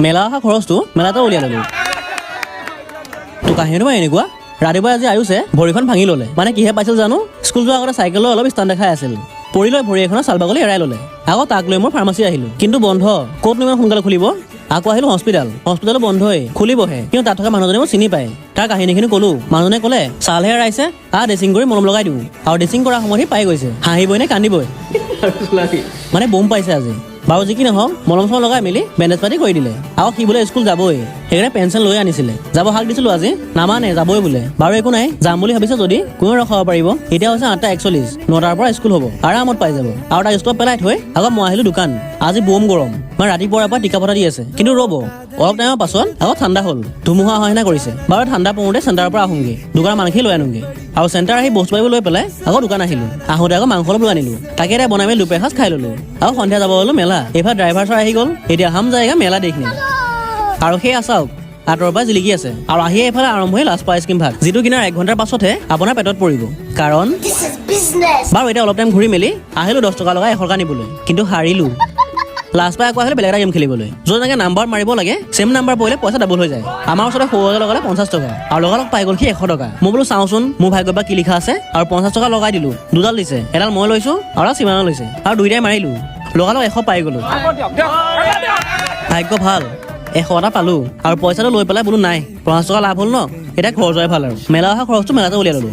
মেলা অহা খৰচটো মেলাতে উলিয়াই ল'লো। তো কাহিনীটো মই এনেকুৱা, ৰাতিপুৱা আজি আয়ুষে ভৰিখন ভাঙি ল'লে। মানে কিহে পাইছিল জানো, স্কুল যোৱাৰ আগতে চাইকেলৰ অলপ ষ্টাণ্ট দেখাই আছিল, পৰি লৈ ভৰি এখনৰ ছাল বাকলি এৰাই ল'লে। আকৌ তাক লৈ মই ফাৰ্মাচী আহিলোঁ, কিন্তু বন্ধ। ক'তনো ইমান সোনকালে খুলিব? আকৌ আহিলোঁ হস্পিটেল, হস্পিটেলো বন্ধই, খুলিবহে। কিন্তু তাত থকা মানুহজনে মোক চিনি পায়। তাৰ কাহিনীখিনি ক'লো। মানুহজনে ক'লে, ছালহে এৰাইছে, আহ, ড্ৰেছিং কৰি মলম লগাই দিওঁ। আৰু ড্ৰেছিং কৰাৰ সময়ত সি পাই গৈছে। হাঁহিবই নে কান্দিবই, মানে বম পাইছে আজি। বাৰু যি কি নহওক, মলম চলম লগাই মেলি বেণ্ডেজ পাতি কৰি দিলে। আৰু সি বোলে স্কুল যাবই, সেইকাৰণে পেঞ্চিল লৈ আনিছিলে। যাব হাক দিছিলো আজি, নামানে, যাবই বোলে। বাৰু একো নাই, যাম বুলি ভাবিছে যদি কোনে ৰখাব পাৰিব? এতিয়া হৈছে 8:41, 9টাৰ পৰা স্কুল হ'ব, আৰামত পাই যাব। আৰু তাক স্কুলত পেলাই থৈ আকৌ মই আহিলো দোকান। আজি বম গৰম, মানে ৰাতিপুৱাৰ পৰা টিকা ফটা দি আছে। কিন্তু ৰ'ব, অলপ টাইমৰ পাছত আকৌ ঠাণ্ডা হ'ল, ধুমুহা অহা নিচিনা কৰিছে। বাৰু ঠাণ্ডা পৰোঁতে চেণ্টাৰৰ পৰা আহোঁগৈ, দোকানৰ মানুহখিনি লৈ আনোগৈ। আৰু চেণ্টাৰ আহি বস্তু পাতিবোৰ লৈ পেলাই আকৌ দোকান আহিলো। আহোঁতে আকৌ মাংস অলপ লৈ আনিলো, তাকে এতিয়া বনাই মেলি দুপৰীয়া সাঁজ খাই ল'লো। আৰু সন্ধিয়া যাব হ'লো মেলা। এইফালে ড্ৰাইভাৰ ছাৰ আহি গ'ল, এতিয়া हम जाएगा मेला देखने। আৰু সেই চাওক, আঁতৰৰ পৰা জিলিকি আছে। আৰু আহি এইফালে আৰম্ভ হৈ লাজপা আইচক্ৰীম ভাগ, যিটো কিনাৰ এক ঘণ্টাৰ পাছতহে আপোনাৰ পেটত পৰিব, কাৰণ This is business. বাৰু এতিয়া অলপ টাইম ঘূৰি মেলি আহিলো 10 টকা লগাই 100 টকা নিবলৈ, কিন্তু হাৰিলো। লাষ্ট পাই আকৌ আহিলো বেলেগ এটা গেম খেলিবলৈ, য'ত এনেকৈ নাম্বাৰ মাৰিব লাগে, ছেম নাম্বাৰ পৰিলে পইচা ডাবল হৈ যায়। আমাৰ ওচৰতে সৰু লগালে 50 টকা আৰু লগালগ পাই গ'ল সি 100 টকা। মই বোলো চাওঁচোন মোৰ ভাগ্যত বা কি লিখা আছে। আৰু 50 টকা লগাই দিলো, দুডাল দিছে, এডাল মই লৈছো আৰু এডাল চিমানে লৈছে। আৰু দুইটাই মাৰিলো, লগালগ 100 পাই গ'লো। ভাগ্য ভাল, 100 এটা পালো। আৰু পইচাটো লৈ পেলাই বোলো নাই, 50 টকা লাভ হ'ল ন, এতিয়া ঘৰ যোৱাই ভাল। আৰু মেলা অহা খৰচটো মেলাতে উলিয়াই ল'লো।